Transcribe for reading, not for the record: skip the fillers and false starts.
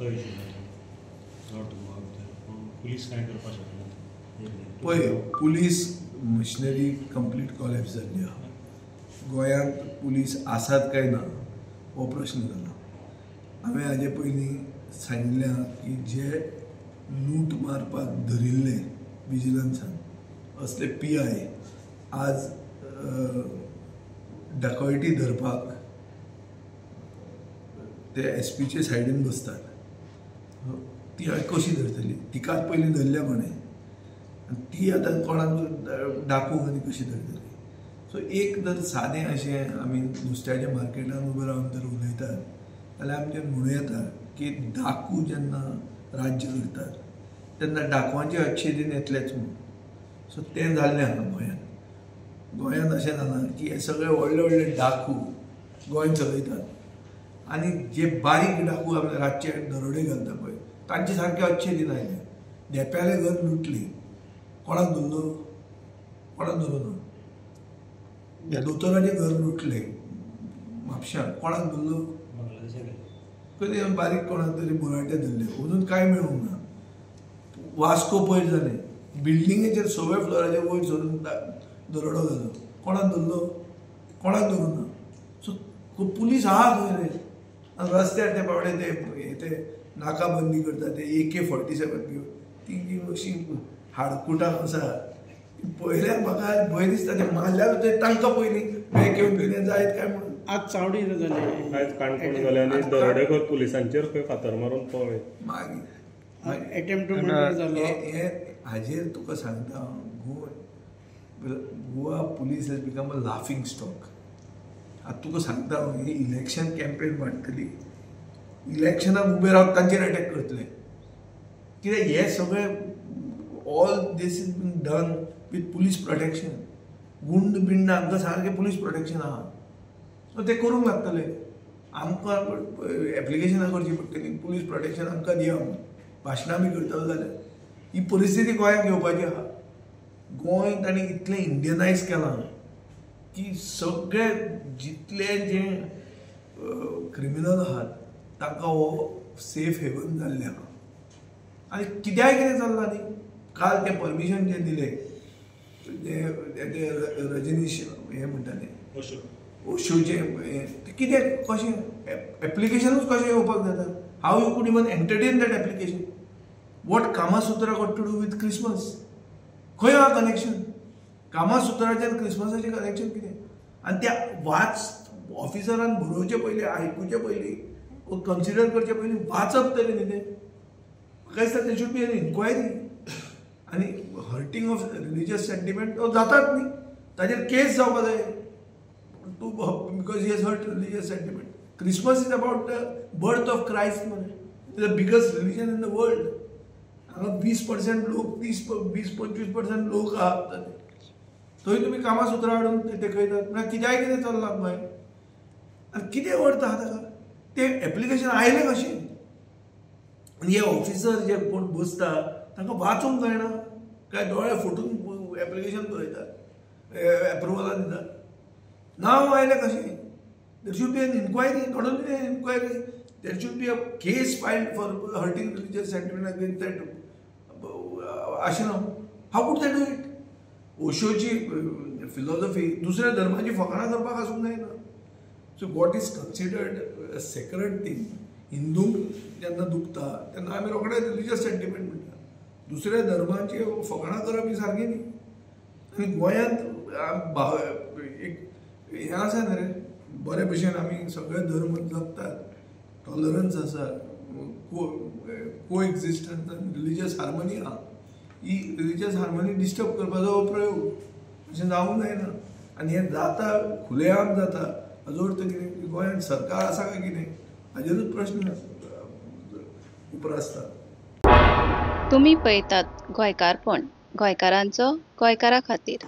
तो इशू जालो नॉर्थ गोवा भितर, पूण पुलीस कांय करपाक शकना. पळय, पुलीस मशिनरी कंप्लीट कॉलॅप्स जाल्ली आहा. गोंयांत पुलीस आसात काय ना हो प्रश्न जाला. हांवें हाजे पयलीं सांगिल्लें आहा की जे लूट मारपाक धरिल्ले विजिलन्सान असले PI आज डकॉयटी धरपाक ते SPचे सायडीन बसतात. ती कशी धरतली? तिकाच पयलीं धरल्या कोणें, आनी ती आतां कोणाक डाकूंक आनी कशी धरतली? सो एक जर सादें अशें आमी नुस्त्याच्या मार्केटान उबे रावन जर उलयतात जाल्यार आमचें म्हणूं येता की डाकू जेन्ना राज्य करतात तेन्ना डाकवांचे अच्छे दिन येतलेच म्हूण. सो तें जाल्लें आहा गोंयांत. गोंयांत अशें जालां की हे सगळे व्हडले व्हडले डाकू गोंय चलयतात आनी जे बारीक डाकू आपले रातचे दरोडे घालता पळय तांचे सारके अच्छे दिन आयले. धेंप्यालें घर लुटली, कोणाक धरलो? कोणाक धरूं ना. दोतोराचें घर लुटलें म्हापश्यां, कोणाक धरलो? कधी बारीक कोणाक तरी बुराटे धरले, अजून कांय मेळूंक ना. वास्को पयर जालें, बिल्डिंगेचेर 6व्या फ्लोराचेर वयर सरून दरोडो घालो, कोणाक धरलो? कोणाक धरूं ना. सो पुलीस आहा खंय रे? आनी रस्त्यार ते बावडे ते ते नाकाबंदी करता, ते AK-47 घेवन ती जी अशी हाडकुटां आसा पळयल्यार म्हाका भंय दिसता. ते मारल्यार ते तांकां पयलीं बॅक येवन कितें जायत काय म्हणून. आज चावडी जालें, आयज काणकोण जालें आनी दरोडेखोर पुलिसांचेर खंय फातर मारून पळय मागीर एटेम्प्ट टू मर्डर जालो. हे हाजेर तुका सांगता, Goa police has become a laughing stock. आतां तुका सांगता, ही इलेक्शन कॅम्पेन वाडटली, इलेक्शनाक उबे रावन तांचेर अटॅक करतले. कित्याक हे सगळे all this is been done with police protection. गुंड बिंड हांकां सारकें पुलीस प्रोटेक्शन आहा, सो ते करूंक लागतले. आमकां एप्लिकेशनां करची पडटली, पुलीस प्रोटेक्शन आमकां दिया म्हणून. भाशणां बी करतलो जाल्यार ही परिस्थिती गोंयांत घेवपाची आहा. गोंय ताणें इतलें इंडियनायज केलां की सगळे जितले जे क्रिमिनल आहात तांकां हो सेफ हेवन जाल्लें आहा. आनी कित्याय कितें चल्लां न्ही. काल तें परमिशन जें दिलें ते रजनीश हें म्हणटा तें ओशोचें हें कितें कशें एप्लिकेशनूच कशें येवपाक जाता? How you could even entertain that application? What Kamasutra got to do with Christmas? खंय आहा कनेक्शन? कामासुत्राचें आनी क्रिसमसाचें कनेक्शन कितें? आनी त्या वाच ऑफिसरान बरोवचे पयलीं, आयकुचे पयलीं, कन्सिडर करचे पयलीं वाचप तरी न्ही तें. म्हाका दिसता there should be an inquiry. आनी हर्टींग ऑफ रिलिजियस सेंटिमेंट हो जातात न्ही, ताजेर केस जावपा जाय too, because he has hurt religious sentiment. Christmas is about the birth of Christ मरे, the biggest religion in the world. हांगा 20% लोक, 20-25% लोक आहात, थंय तुमी कामासुत्रां हाडून ते टेकयतात. म्हळ्यार कित्याय कितें चल्लां गोंय. आनी कितें अर्थ आहा ताका? तें एप्लिकेशन आयलें कशें? आनी हे ऑफिसर जे कोण बसता तांकां वाचूंक कळना काय दोळे फुटून एप्लिकेशन बरयतात, एप्रुवलां दितात. नांव आयलें कशें? There should be an inquiry, not only an inquiry, there should be a case filed for hurting religious sentiment against that ashram. How could they do it? ओशोची फिलॉसॉफी दुसऱ्या धर्माची फकाणां करपाक आसूंक जायना. So what is considered a sacred thing, हिंदूंक जेन्ना दुखता तेन्ना आमी रोखडे रिलिजियस सेंटिमेंट म्हणटा. दुसऱ्या धर्माची फकाणां करप ही सारकी न्ही. आनी गोंयांत एक हें आसा न्ही रे, बरे भशेन आमी सगळे धर्म जगतात, टॉलरन्स आसा, को एक्झिस्टन्स आनी रिलिजियस हार्मनी आहा. ही रिलिजियस हार्मनी डिस्टर्ब करपाचो हो प्रयोग अशें जावंक जायना. आनी हें जाता, खुलेआम जाता. हाजो अर्थ कितें की गोंयांत सरकार आसा काय कितें हाजेरूच प्रश्न उप्रासता. तुमी पळयतात गोंयकारपण, गोंयकारांचो गोंयकारा खातीर.